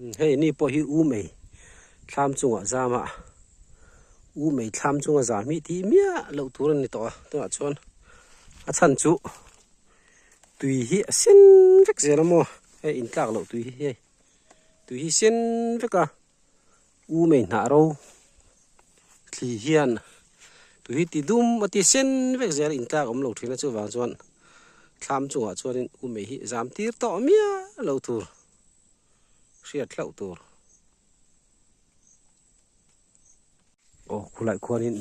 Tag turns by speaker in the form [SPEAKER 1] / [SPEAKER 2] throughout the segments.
[SPEAKER 1] Hei ni pawh hi u mei thlam chungah zam a, u mei thlam chunga zam hi tih miah loh tur a ni tawh a, tunah chuan a chhan chu tui hi a sen vek zel a maw hei intlak loh tui hi hei tui hi sen vek a. U mei hnah ro thli hian tui hi ti dum a ti sen vek zel intlak awm lo thin a chuvang chuan thlam chungah chuanin u mei hi zam tir tawh miah lo tur hriat hlauh tur. Aw khulai khuanin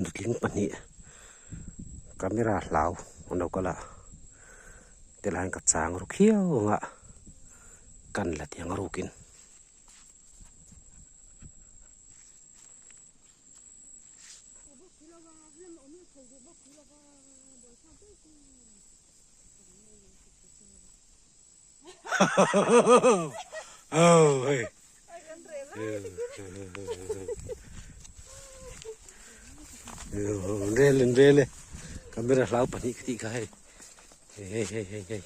[SPEAKER 1] nutling pahnih camera hlau an lo kal a tilaiin ka chang ru khiau ang a kan la tiang a rukin. Rel in rel e camera hlau pahnih ka tih kha hei hei hei hei hei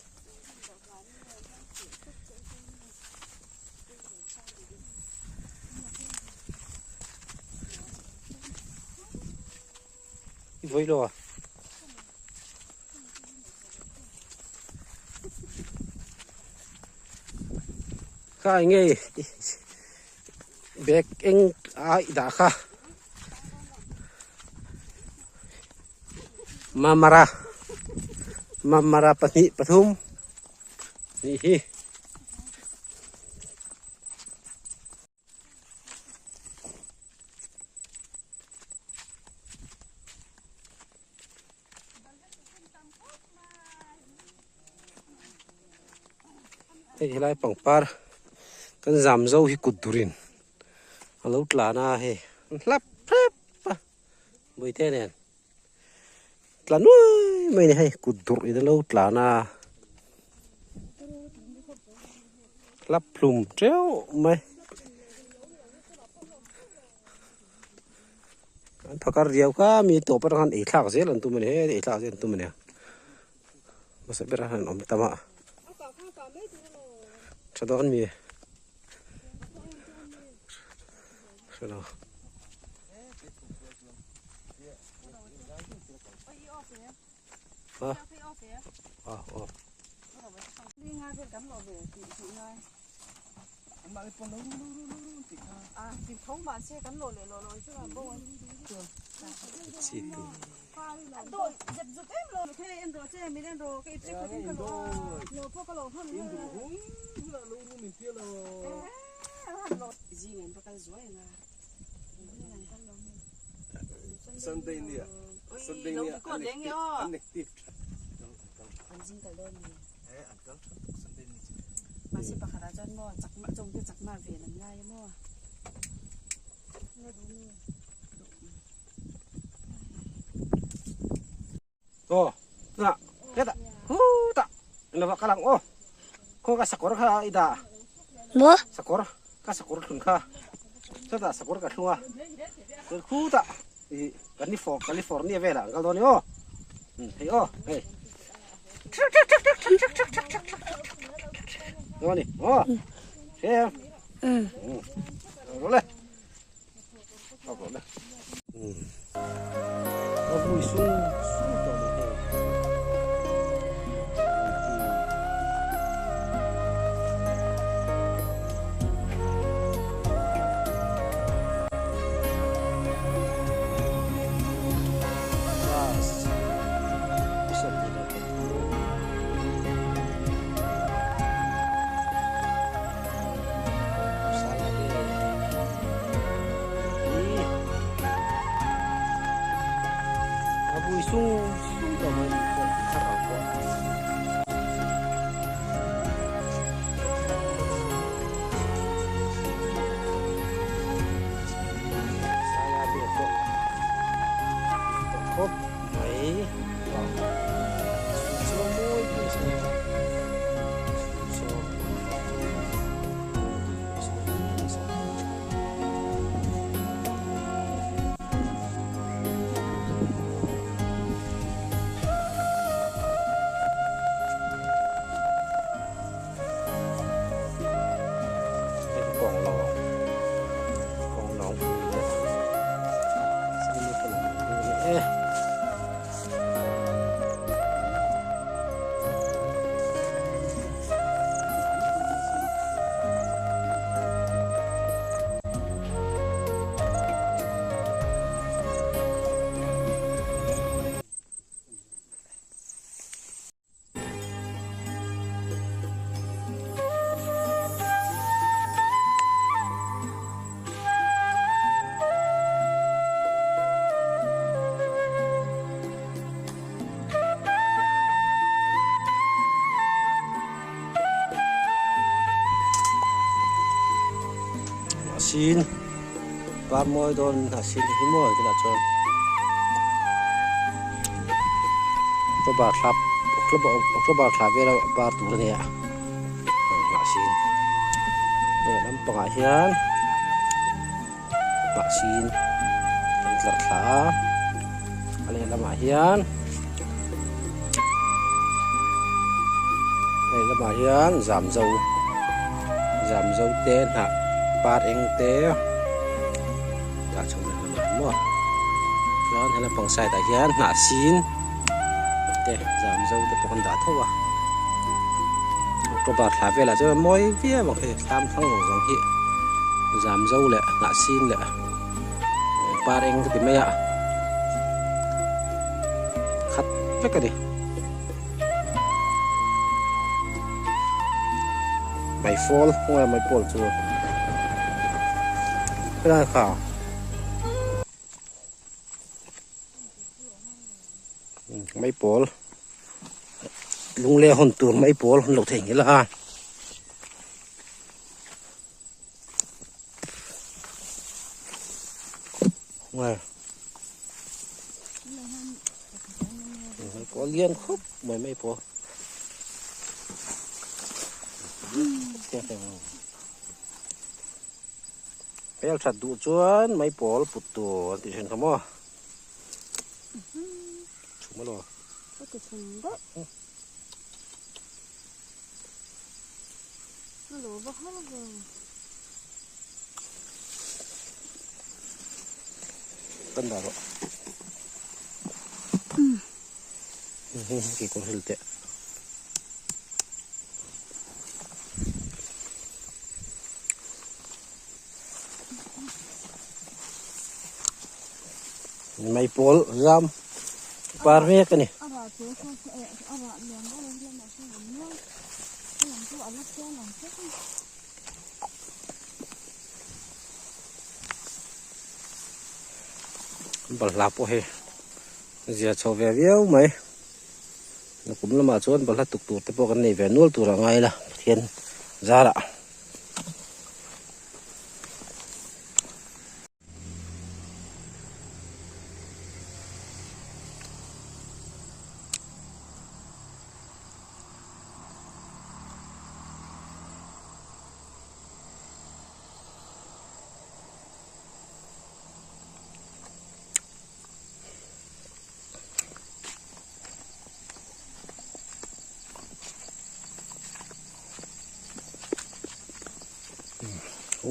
[SPEAKER 1] I vawi lo a. Kha eng nge bag eng a i dah kha. Mamara Mamara pahnih pathum nih hi. Hei helai pangpar kan zam zo hi kut durin a lo tlan a hei an hlap hrep a bawihte nen tla nuai mai a ni hei kut durh in a lo tlan a hlap hlum teuh mai an phakar riau kha mi tawp atang khan ei thlak zel an tum a ni he ei thlak zel an tum a nia hmasa ber a han awm tam a tha dawn mi hrelo. Ha? Ah, oh. Chi tu.
[SPEAKER 2] Sunday ni Sunday ni an active
[SPEAKER 1] Aw na heta khutah lova ka lang aw khaw ka sakawr kha i dah
[SPEAKER 3] maw
[SPEAKER 1] sakawr ka sakawr thlun kha chutah sakawr ka thlung a chuan khutah ih California velah an kal dawn a ni aw hei aw hei dawn a ni aw hre em rawh le rawh le a vui sung sung tawh mai hei. A vui sung Kawnglawng Kawnglawng pui leh Sailupa lam ang deuh a ni e. Hnahsin par mawi dawn hnahsin te hi mawi tunah chuan October thla October thla vela par tur a ni a hnahsin leh lampangah hian. Hnahsin kan tlar thla a, a lehlamah hian a lehlamah hian zamzo zamzo te hnah par eng te dah chho lehlamah maw chuan he lampang side ah hian hnahsin te zamzo te pawh an dah tho a October thla velah chuan a mawi viau ang hei thlam thlang zawng zawng hi zamzo leh hnahsin leh par eng ka ti mai a khat vek a ni maifawl khawnge maipawl chu helai kha. Maipawl lungleh hawn tur maipawl an lo theihnghilh a. Maipawl lian khawp mai maipawl. Hmel that duh chuan maipawl put tur an tih thin kha maw. Chhum alo.
[SPEAKER 2] Ka ti chhum daih. Alo va har ve.
[SPEAKER 1] Kan dah rawh. Kekawr hil teh. Maipawl zam par mek a ni. Balhla pawh hei zia chho ve viau mai. Kum lamah chuan balhla tuk tur te pawh kan nei ve nual tur a ngai la Pathian zarah.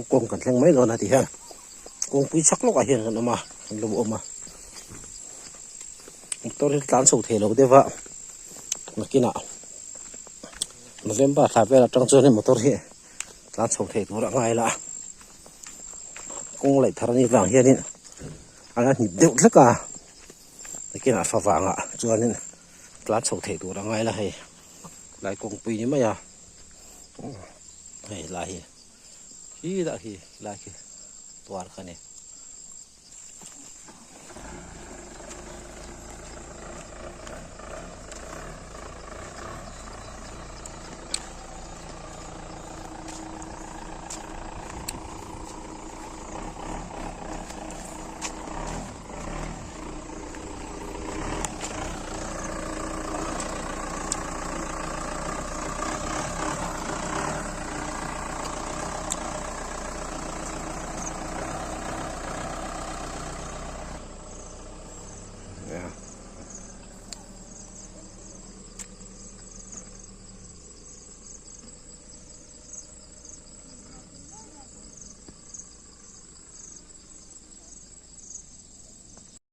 [SPEAKER 1] Kawng kan thleng mai dawn a ti hian kawngpui chak lawkah hian kan awm a kan lo awm a motor hi tlan chho thei lo deuh a nakinah November thla vel atang chuan motor hi tlan chho thei tur a ngai la kawng laih thar anih vang hianin a la hnip deuh hlek a nakinah fa vangah chuanin tlan chho thei tur a ngai la hei lai kawngpui ni mai a hei lai hi khi dah khi lai khi tuar kha a ni.